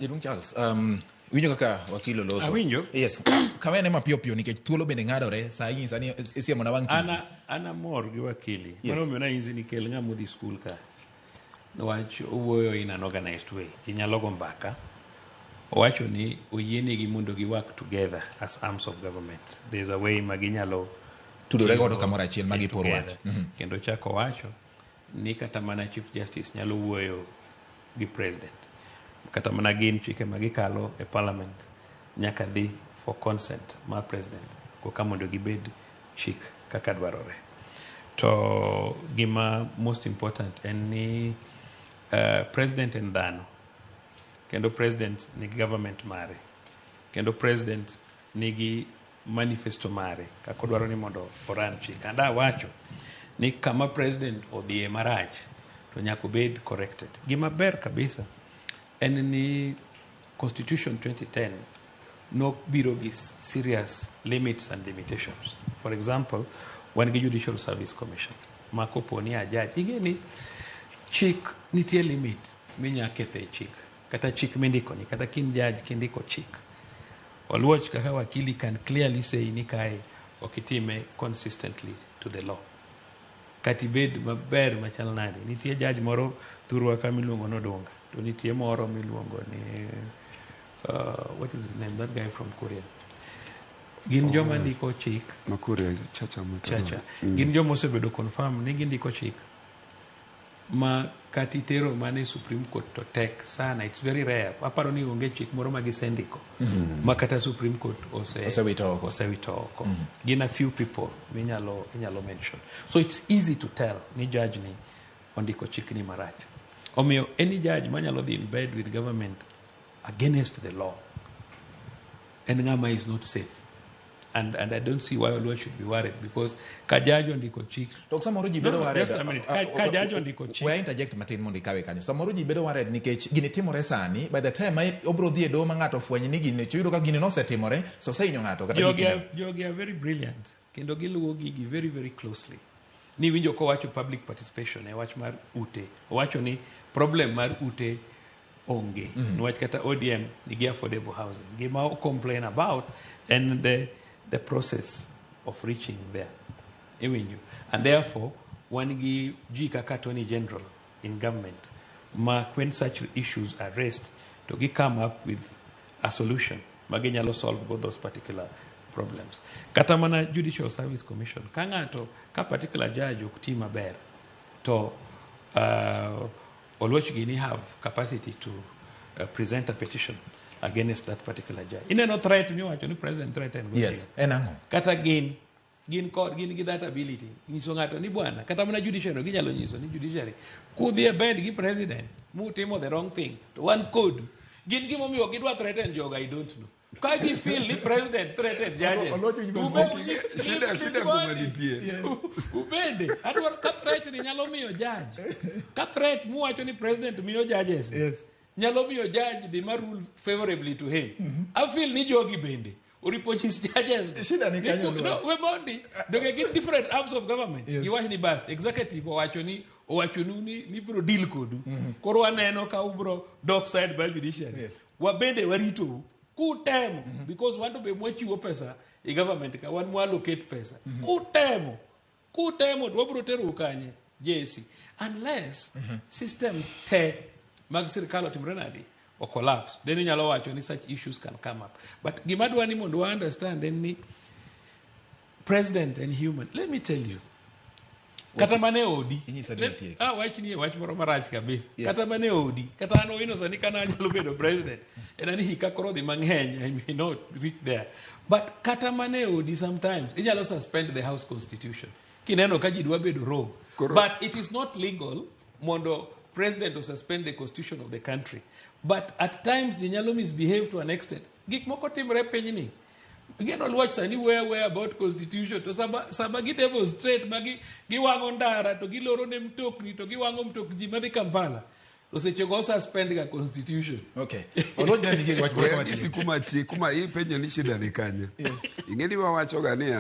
Jaduong' Charles, winjo kaka wakil oloso. Awinjo. Yes. Kawene mapiyo piyo nikech thuolo bende ng'adore saa inyisa ni isiemo na wang' An an amor gi wakili. Mano omiyo nanyisi ni kel ng'ama odhi skul ka. Niwach owuoyo in an organized way. Ji nyalo go mbaka. Owacho ni oyienegi mondo gi work together as arms of government. There is a way ma ginyalo tudore godo kamoro achiel ma gipor wach. Kendo chako wacho ni kata mana Chief Justice nyalo wuoyo gi President. Kata mana gin chike ma gikalo e Parliament nyaka dhi for consent mar President koka mondo gibed chik kaka dwarore. To gima most important en ni President en dhano. Kendo President nigi government mare. Kendo President nigi manifesto mare kaka odwaro ni mondo oran chik. And awacho ni kama President odhiye marach to nyaka obed corrected. Gima ber kabisa en ni Constitution 2010 nobiro gi serious limits and limitations. For example, wan gi Judicial Service Commission ma kopo ni a judge, ing'e ni chik nitie limit minya kethe chik kata chik mindiko ni kata kin judge kindiko chik. Oluoch kaka wakili can clearly say ni kae ok itime consistently to the law. Kata ibed maber machal nade. Nitie judge moro thurwa ka miluongo ni Odunga. To nitie moro miluongo ni what is his name? That guy from Kuria. Gin joma ndiko chik. Makuria Chacha Mutoro. Chacha. Gin joma osebedo confirm ni gindiko chik ma kata itero mana e Supreme Court to tek sana. It's very rare. Aparo ni onge chik moro ma gisendiko ma kata Supreme Court osewito oko. Osewito oko. Gin a few people minyalo inyalo mention. So it's easy to tell ni judge ni ondiko chik ni marach. Omiyo any judge manyalo dhi in bed with government against the law en ng'ama is not safe. And I don't see why Oluoch should be worried because ka judge ondiko chik To samoro ji bedo No, worried. just a minute. Ka judge ondiko chik. We interject matin mondo ikawe kanyo. Samoro ji bedo worried nikech gini timore sani. By the time ma obro dhi e doho ma ng'ato ofweny ni gini, to iyudo ka gini nosetimore, so osehinyo ng'ato kata Jogi gikine. Jogi are very brilliant kendo giluwo gigi very very closely. Ni winjo kowacho public participation e wach mar ute. Owacho ni problem mar ute onge. Niwach kata ODM nigi affordable housing. Gima o complain about en the process of reaching there. Iwinjo. And therefore, wan gi ji kaka Attorney General in government ma when such issues are raised to gi come up with a solution ma ginyalo solve go those particular problems. Kata mana Judicial Service Commission, ka ng'ato, ka particular judge ok ti maber, to Oluoch gini have capacity to present a petition against that particular judge. Ineno threat miwacho ni president threaten go. Yes, en ang'o? Kata gin kod gin gi that ability nyiso ng'ato ni bwana kata mana judiciary ginyalo nyiso ni judiciary kudhi e bed gi president mutimo the wrong thing to wan kodu. Gin gimomiyo gidwa threaten jogo, I don't know. Ka gi feel ni president threaten judges, Oluoch winjo Shida kuma nitie. Ubende adwaro ka threat ni nyalo miyo judge ka threat muwacho ni president miyo judges nyalo miyo judge dhi ma rule favorably to him. I feel ni jogi bende oripo nyis judges go. Shida ni kanyo, No, Oluoch. we mondi donge gin different arms of government. Giwach ni bas executive owacho ni owachonu ni biro deal kodu. Koro waneno ka ubro dok side by judiciary. Wabende waritou kutemo because wan to be mwachiwo pesa e government ka wan mwallocate pesa. Kutemo to wabiro terou kanye JSC unless systems te mag sirikal otimre nadi o collapse, then inyalo wacho ni such issues can come up. But gima dwa ni mondo wa understand en ni president en human. Let me tell you, kata mana e odi Inyisa ni watieki. Ah, wach ni e wach moro marach kabisa. Kata mana e odi kata an Owino sani kana anyalo bedo president en ani hika koro dhi mang'eny, I may not reach there, but kata mana e odi sometimes inyalo suspend the house constitution kineno ka ji dwa bedo rogue. But it is not legal mondo president to suspend the constitution of the country, but at times ji nyalo misbehave to an extent. Gik moko timre pinyni. Ing'eno Oluoch sani wuoyo awuoya about constitution to sama gi demonstrate ma giwang'o ndara to giloro ne mtokni to giwang'o mtok ji madhi Kampala to seche go suspend ga constitution. Okay. Oluoch ne nigi wach moro We matin. anyisi kuma chi kuma ipenjo ni shida ni kanye. Ing'e ni wawacho ga niya